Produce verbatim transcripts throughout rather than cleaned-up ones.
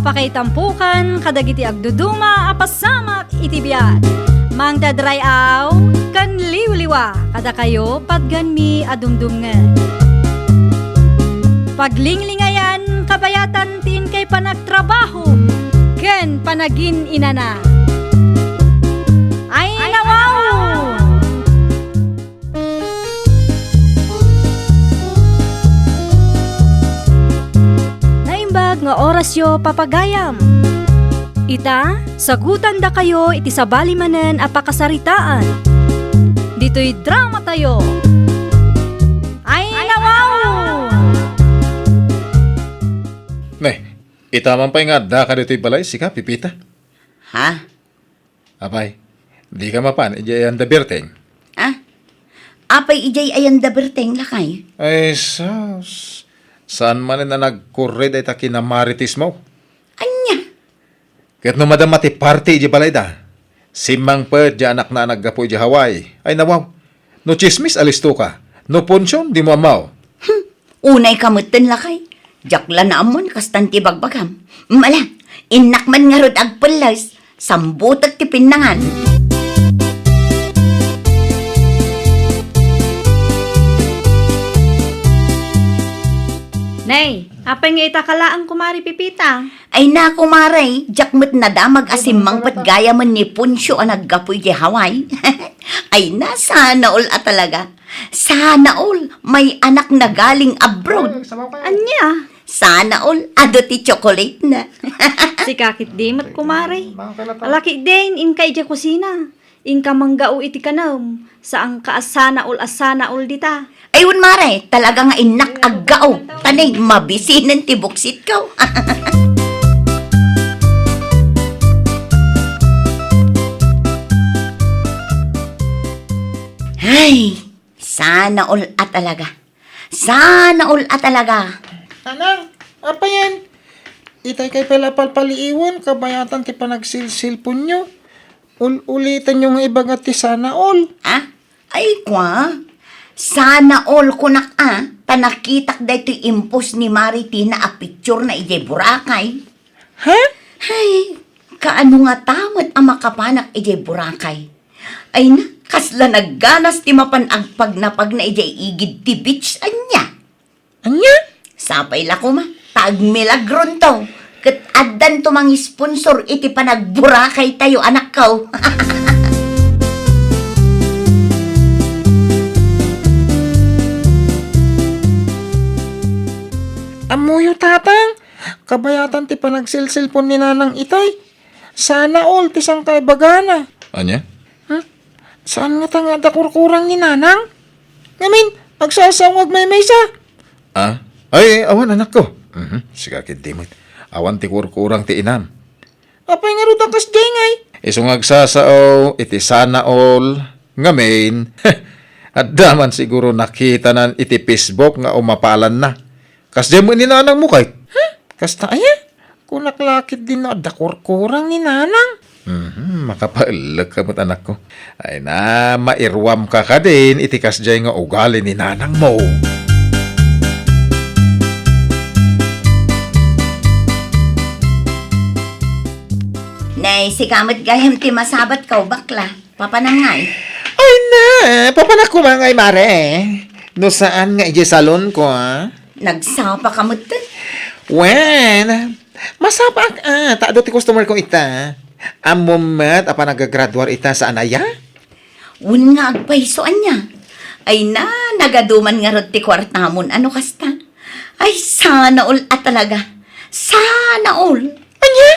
Pakaitampokan kadagiti agduduma a pasamak iti biag. Mangted ray-aw ken liwliwa kadakayo patganmi a dumdumngeg. Paglinglingayan kabayatan ti inkay panagtrabaho ken panagin-inana. Ay, nawaw! Naimbag nga orasyo, papagayam. Ita, sagutandakayo iti sabali manen a pakasaritaan. Ditoy dramatayo. Ay, nawaw! Ne, ita man pay nga addaka ditoy balay, sika, Pipita? Ha? Apay, dika mapan idiay ayanda birteng? Ah? Apay idiay ayanda birteng, lakay? Ay, sus. Saan manen a nagkurre dayta kinamaritismo? Ania? Ket no madama ti party idiay balayda, simmangpet diay anakna a naggapu idiay Hawaii. Ay, nawaw. No tsismis, alistoka. No punsion, dimo ammo. Hmm, unayka metten, lakay. Diak la naammo no kastan ti ibagbagam. Mala, innak man ngarud agpelles, sambutek ti pinnangan. Nay, apay nga ita ka laeng, Kumare Pipita? Ay na, kumare, diak met nadamag a simmangpet gayamen ni Poncio a naggapu idiay Hawaii. Ay na, sana all a talaga. Sana all, may anak na galing abroad. Ania? Sana all, adu ti chocolate na. Sika ketdi met, kumare. Ala ketdin, inka idiay kusina. Inka manggao iti kanem, saanka a sana all a sana all dita. Ay, wen, mare, talaga nga innak aggao. Tanay, mabisinen ti buksitko. Ay, sana all a talaga. Sana all a talaga. Nanang, apayen? Itay kay pala palpaliiwen, kabayatan ti panagsilsilponyo. Ul-ulitanyo nga ibaga ti sana all. Ah? Ay, kwa? Sana all, kunak a, ta nakitak daytoy impos ni Mari Tina a picture na idiay Boracay. Ha? Ay, kaano ngata met a makapanak idiay Boracay? Ay na, kasla nagganas ti mapan agpagnapagna idiay igid ti beach ania. Ania? Sapay la koma, ta agmilagronto, ket addanto mangisponsor iti panagburakaytayo, anakko. Ammoyo, Tatang, kabayatan ti panagsilsilpon ni Nanang itay. Sana all ti sangkaibagana. Ania? Hmm? Saan ngata nga adda kurkurang ni Nanang? Ngamin, agsasao nga agmaymaysa. Ah? Ay, awan, anakko. Mhm, sika ketdi met. Awan ti kurkurang ti inam. Apay ngarud a kasdiay ngay? Isu nga agsasao iti sana all ngamin. Adda man siguro nakitanan iti Facebook nga umapalanna. Kasdiay met ni Nanangmo, kay? Ha? Kasta aya? Kunak la ketdin no adda kurkurang ni Nanang. Mhm, makapaellek ka met, anakko. Ay na, mairuamka kadin iti kasdiay nga ugali ni Nanangmo. Nay, sika met gayam ti masabatko, bakla. Papanam ngay? Ay na, papanak koma ngay, mare. No saan nga idiay salonko, a? Nagsapaka metten? Wen, masapaak, a, ta adu ti customerko ita. Ammom met a panagagraduar ita saan aya? Wen nga agpayso ania. Ay na, nagaduman ngarud ti kuartamon, ano kasta? Ay, sana all a talaga. Sana all. Ania?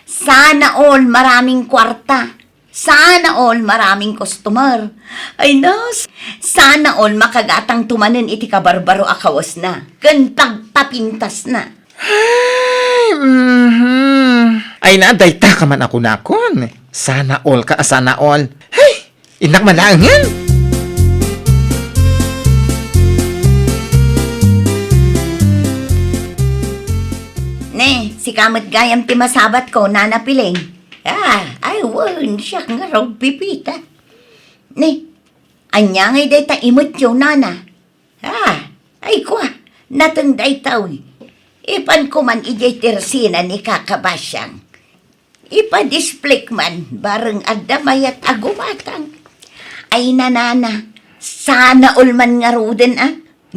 Sana all maraming kuarta. Sana all maraming customer. Ay, nas, sana all makagatangto manen iti kabarbaro a kawesna ken pagpapintasna. Ay, mhm. Ay na, dayta ka man a kunakon. Sana all ka a sana all. Ay, innak man laengen. Ne, sika met gayam ti masabatko, Nana Piling. Ah, ay, wen, siak ngarud, Pipita. Ne, ania ngay dayta imetyo, Nana? Ah, ay, kua, nateng dayta, uy. Ipanko man idiay tersina ni Kaka Basyang. Ipa-displayk man, bareng adda mayat a gumatang. Ay, nanana, sana all man ngaruden a.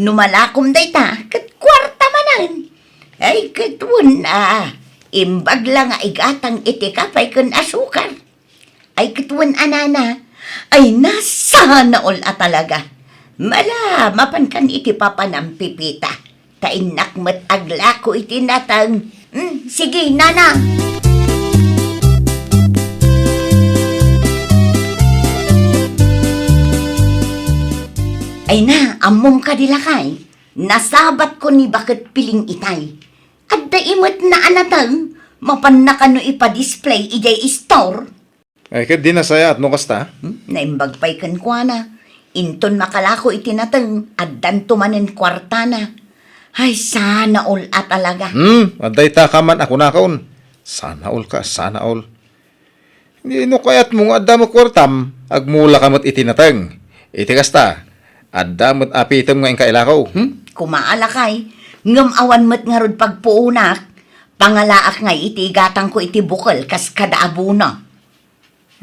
No malakom dayta, ket kuarta manen. Ay, ket wen a. Imbag la nga igatang iti kapay ken asukar. Ay, ket wen a, nana. Ay, na, sana all a talaga. Mala, mapankan iti papanam, Pipita. Ta innak met aglako iti nateng. Hmm, sige, nana. Ay na, ammom kadi, lakay? Nasabatko ni baket piling itay. Adda imet na a nateng, mapanna kano ipa-display idiay store? Ay, ket di nasayaat no kasta? Hmm? Naimbag pay kenkuana. Inton makalako iti nateng, addanto manen kuartana. Ay, sana all a talaga. Hmm, adda ita ka man a kunakon. Sana all ka, sana all. Di no kayatmo nga adda met kuartam, agmula ka met iti nateng. Iti kasta, adda met apitem nga inka ilako. Hmm? Kumaa, lakay, ngem awan met ngarud pagpuonak, pangalaak ngay iti igatangko iti bukel kas kada abono.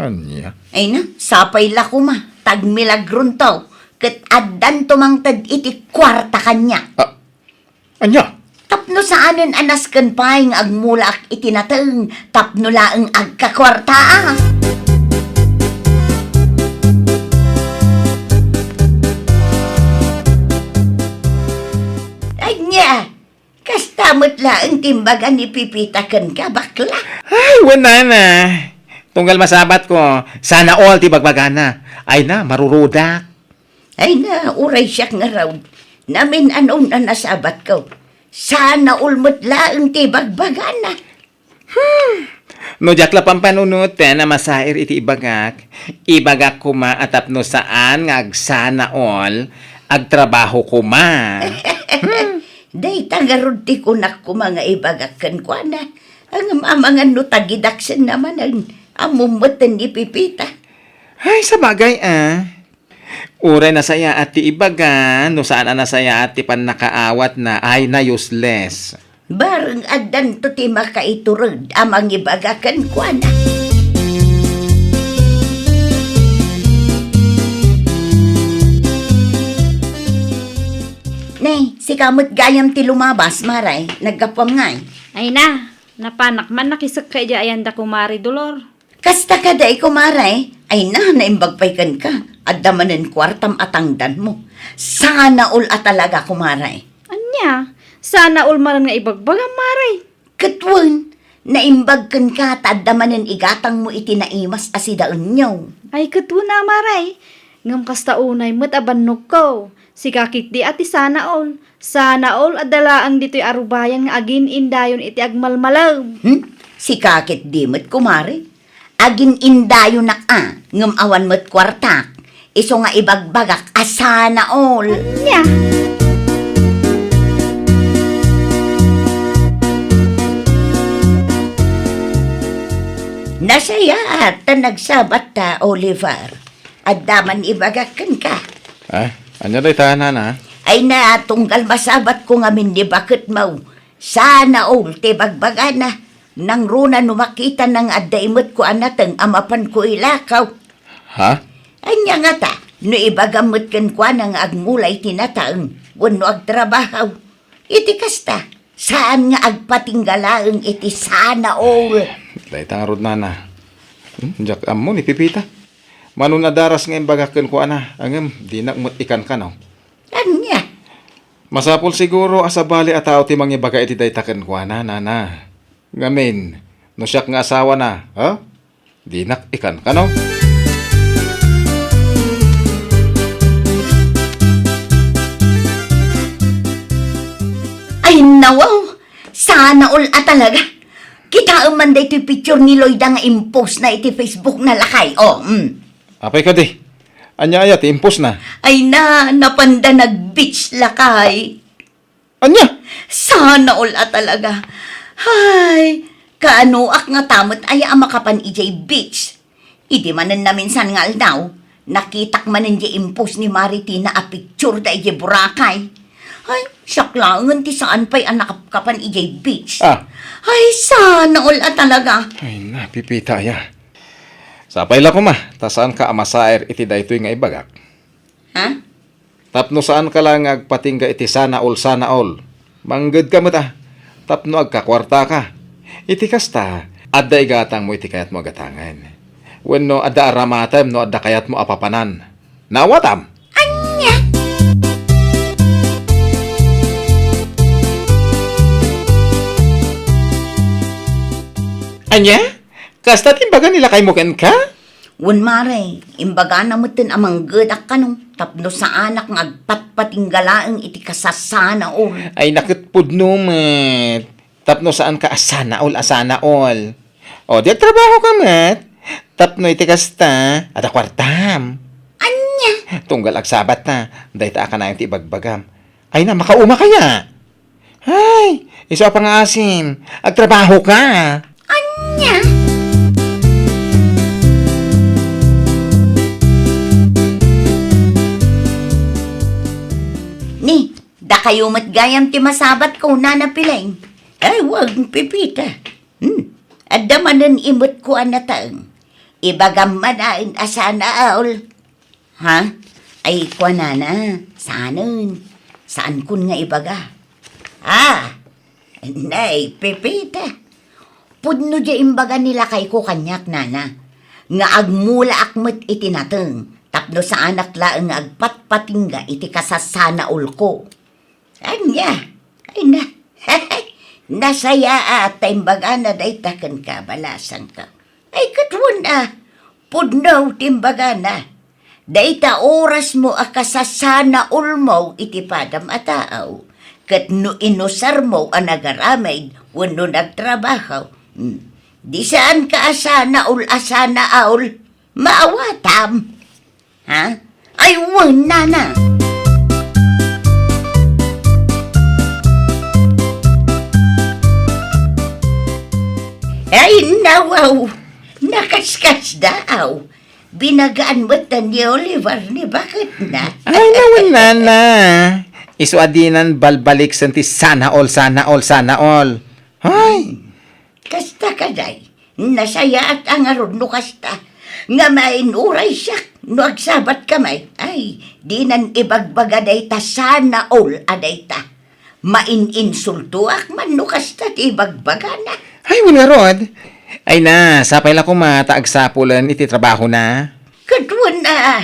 Ania? Ay na, sapay la koma, ta agmilagronto, ket addanto mangted iti kuarta kaniak. Ah, ania? Tapno saanen a nasken pay nga agmulaak iti nateng tapno laeng agkakuartaak. Ania? Kasta met laeng ti imbaga ni Pipita kenka, bakla? Ay, wen, nana. Tunggal masabatko, sana all ti bagbagana. Ay na, marurudak. Ay na, uray siak ngarud. Namin-anon a nasabatko. Sana all met laeng ti bagbagana. Hmm. No diak la pampanunoten a masair iti ibagak, ibagak koma a tapno saan nga agsana all, agtrabaho koma. Hmm. Dayta ngarud ti kunak koma nga ibagak kenkuana. Ngem amangan no tagidaksenna manen, ammom metten ni Pipita. Ay, sabagay, ah. Uray nasayaat ti ibaga, no saan a nasayaat ti pannakaawatna, ay na, useless. Bareng addanto ti makaitured a mangibaga kenkuana. Ne, sika met gayam ti lumabas, Mare, naggapuam ngay? Ay na, napanak man nakisekka idiay ayanda, Kumare Dolor. Kasta kadi, kumare? Ay na, naimbag pay kenka. Adda manen kuartam a tangdanmo. Sana all a talaga, kumare. Ania? Sana all manen nga ibagbagam, mare? Ket wen, naimbag kenka ta adda manen igatangmo iti naimas a sidaenyo. Ay, ket wen a, mare. Ngem kasta unay met a bannogko. Sika ketdi a ti sana all. Sana all adda laeng ditoy a rubayan nga agin-indayon iti agmalmalem. Hmm? Sika ketdi met, kumare? Agin-indayonak a, ngem awan met kuartak. Isu nga ibagbagak a sana all. Ania? Nasayaat ta nagsabatta, Oliver. Adda man ibagak kenka. Ah, ania dayta, nana? Ay na, tunggal masabatko ngamin ni baketmo. Sana all ti bagbagana. Nangruna no makitana nga adda imetko a nateng a mapanko ilakaw. Ha? Ania ngata, no ibagam met kenkuana nga agmula iti nateng wenno agtrabaho? Iti kasta, saan nga agpatingga laeng iti sana all. Dayta ngarud, nana. Hmm, diak ammo ni Pipita. Mano a daras nga imbagak kenkuana, ngem dinak met ikankano. Ania? Masapul siguro a sabali a tao ti mangibaga iti dayta kenkuana, nana. Ngamin, no siak nga asawana, ha? Dinak ikankano. Ay, nawaw! Sana all a talaga! Kitaem man daytoy picture ni Loida nga impostna iti Facebook na, lakay. Oh, mm. Apay kadi? Ania aya ti impostna? Ay na, napanda nag-beach, lakay. Ania? Sana all a talaga. Hay, kaanoak ngata met aya a makapan idiay beach. Idi manen naminsan nga aldaw, nakitak manen di impos ni Mare Tina a picture da idiay Boracay. Ay, siak laengen ti saan pay a nakapkapan idiay beach. Ah. Ay, sana all a talaga. Ay na, Pepita, aya. Sapay la koma, ta saanka a masair iti daytoy nga ibagak. Ha? Tapno saanka la nga agpatingga iti sana all, sana all. Manggedka met, a, tapno agkakuartaka. Iti kasta, adda igatangmo iti kayatmo a gatangen. Wenno adda aramatem no adda kayatmo a papanan. Naawatam? Ania? Ania? Kasta ti imbaga ni lakaymo kenka? Wen, mare, imbagana metten a manggedak kano tapno saanak nga agpatpatingga laeng iti kasasanaol. Ay, naket pudno met. Tapno saanka a sanaol a sanaol. O, di agtrabahoka met. Tapno iti kasta, adda kuartam. Ania? Tunggal agsabatta, dayta a kanayon ti ibagbagam. Ay na, makauma kaya? Ay, isu a pangaasim, agtrabahoka. Ania? Ni, dakayo met gayam ti masabatko, Nana Pileng. Ay, wen, Pepita. Hmm, adda manen imetko a nataeng. Ibagam man ain a sanaol. Ha? Ay, kuanana, saanen. Saankon nga ibaga. Ah, nay, Pepita. Pudno diay imbaga ni lakayko kaniak, Nana, nga agmulaak met iti nateng tapno saanak laeng nga agpatpatingga iti kasasanaolko. Ania? Ay na, nasayaat ta imbagana dayta kenka, balasangko. Ay, ket wen a, pudno ti imbagana. Dayta orasmo a kasasanaolmo iti padam a tao, ket no inusarmo a nagaramid wenno nagtrabaho, hmm, di saanka a sanaol a sanaol, maawatam. Ha? Ay, wen, Nana! Ay, nawaw! Nakaskasdaaw! Binagaan met ni Oliver ni baketna. Ay, nawen, Nana! Isu a dinan balbaliksen ti sanaol, sanaol, sanaol. Ay! Kasta kadi, nasayaat a ngarud no kasta, ngem inuraysiak no agsabatka met. Ay, dinan ibagbaga dayta sanaol a dayta. Main-insultoak man no kasta ti ibagbagana. Ay, wen ngarud. Ay na, sapay la koma ta agsapulen iti trabahona. Ket wen a,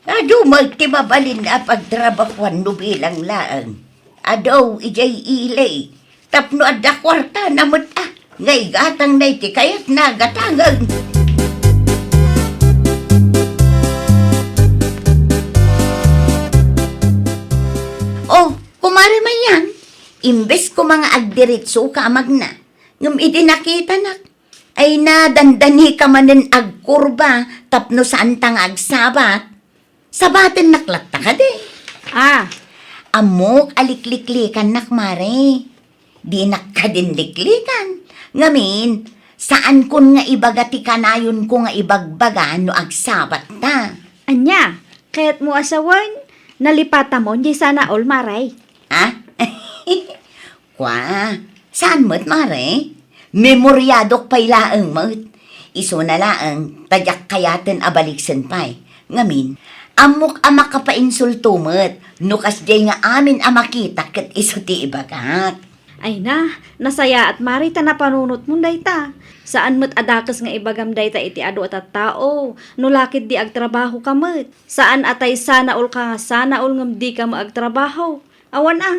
adu met ti mabalin a pagtrabahuan no bilang laeng. Adu idiay ili. Tapno adda kuartana met a, nga igatangna iti kayatna a gatangen. Oh, Kumare Mayan, imbes koma nga agdiritsoka a magna, ngem idi nakitanak, ay na, dandanika manen agkurba tapno saanta nga agsabat. Sabatennak latta kadi. Ah. Ammok a likliklikannak, Mare. Dinak kadin liklikan. Ngamin, saankon nga ibaga ti kanayonko nga ibagbaga no agsabatta. Ania? Kayatmo a sawen, nalipatamon diay sanaol, Mare? Ha? Kua, saan met, Mare? Memoriadok pay laeng met. Isuna laeng ta diak kayaten a baliksen pay. Ngamin, ammok a makapainsulto met no kasdiay nga amin a makitak ket isu ti ibagak. Ay na, nasayaat, Mare, ta napanunotmon dayta. Saan met a dakes nga ibagam dayta iti adu a tattao, no la ketdi agtrabahoka met. Saan a tay sanaolka nga sanaol ngem dika met agtrabaho. Awan a.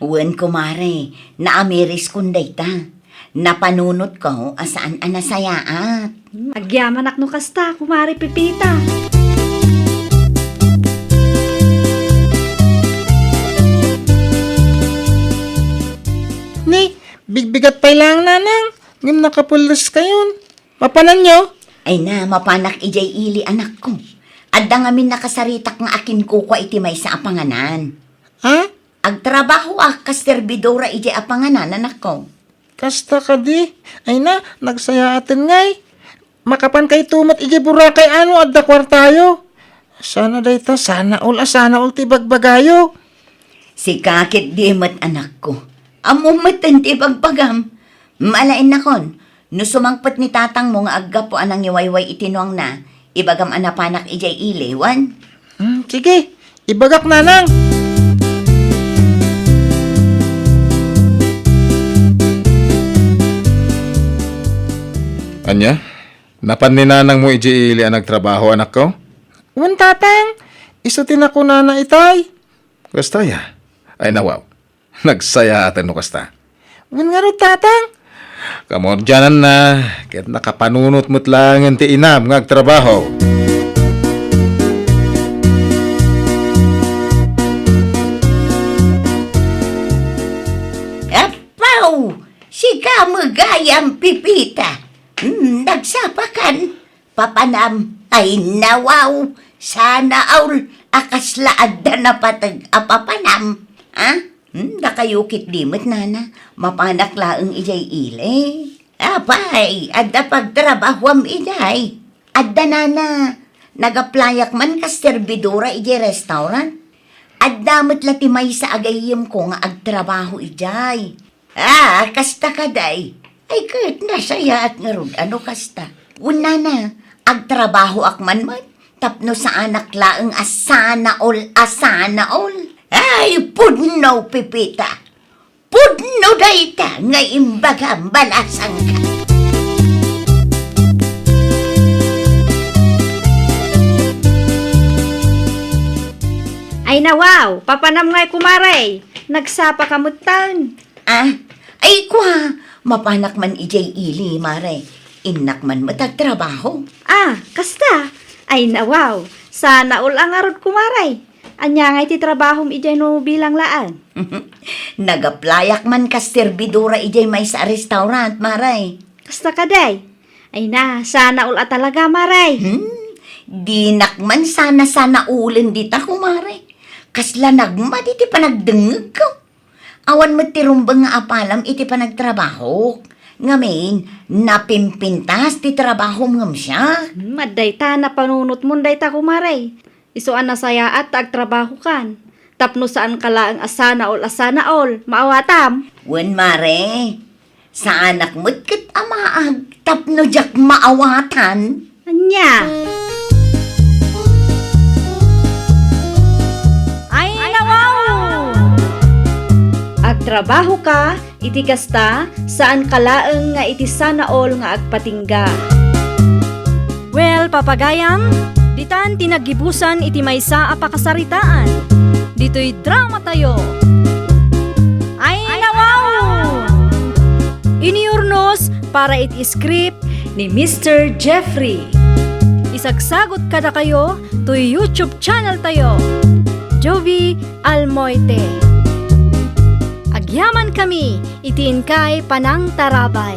Wen, kumare, naamiriskon dayta. Napanunotko a saan a nasayaat. Hmm, agyamanak no kasta, Kumare Pepita. Ni, bigbigat pay laeng, Nanang, ngem nakapulleskayon. Mapananyo? Ay na, mapanak idiay ili, anakko. Adda ngamin nakasaritak nga akinkukua iti maysa a panganan. Ha? Agtrabahoak kas serbidora idiay a panganan, anakko. Kasta kadi? Ay na, nagsayaaten ngay. Makapankayto met idiay Boracay a no adda kuartayo. Sana dayta, sanaol a sanaol ti bagbagayo. Sika ketdi met, anakko. Ammom met ti ibagbagam. Alaennakon, no sumangpet ni tatangmo nga aggapu a nangiwayway iti nuangna, ibagam a napanak idiay ili, wen? Hmm, sige. Ibagak, nanang. Ania? Napan ni nanangmo idiay ili a nagtrabaho, anakko? Wen, tatang. Isu ti nakunana itay. Kasta ya? Ay, nawaw. Nagsayaaten no kasta. Wen ngarud, tatang. Kamurdiananna, ket nakapanunot met laengen ti inam nga agtrabaho. Apaw! Sika met gayam, Pepita. Hmm, nagsapakan. Papanam, ay nawaw, sana all a kasla adda napateg a papanam. Ha? Hmm, dakayo ketdi met, nana, mapanak laeng idiay ili. Apay, adda pagtrabahoam idiay. Adda, nana, nag-applyak man kas serbidora idiay restaurant. Adda met la ti maysa a gayyemko nga agtrabaho idiay. Ah, kasta kadi. Ay, ket nasayaat ngarud a no kasta. Wen, nana, agtrabahoak man met tapno saanak laeng a sana all a sana all. Ay, pudno, Pepita. Pudno dayta nga imbagam, balasangka. Ay, nawaw, papanam ngay, kumare. Nagsapaka metten. Ah, ay, kua, mapanak man idiay ili, mare. Innak man met agtrabaho. Ah, kasta? Ay, nawaw, sana all a ngarud, kumare. Ania ngay ti trabahom idiay no bilang laeng? Nag-applyak man kas serbidora idiay maysa a restaurant, mare. Kasta kadi? Ay na, sana all a talaga, mare. Hmm? Dinak man sana-sana allen dita, kumare. Kasla nagmadi ti panagdengngegko. Awan met ti rumbeng nga apalam iti panagtrabahok. Ngamin, napimpintas ti trabahom ngem siak. Hmm, adda ita napanunotmon dayta, kumare. Isu a nasayaat ta agtrabahokan, tapno saanka laeng a sana all a sana all, maawatam? Wen, mare. Saanak met ket a maag tapno diak maawatan. Ania? Ay, nawaw! Agtrabahoka, iti kasta, saanka laeng nga iti sana all nga agpatingga. Well, papagayam, ditan ti naggibusan iti maysa a pakasaritaan. Ditoy dramatayo. Ay, nawaw! Inurnos para iti script ni Mister Jeffrey. Isagsagot kadakayo toy YouTube channel tayo, Jovi Almoite. Agyamankami iti inkay panangtarabay.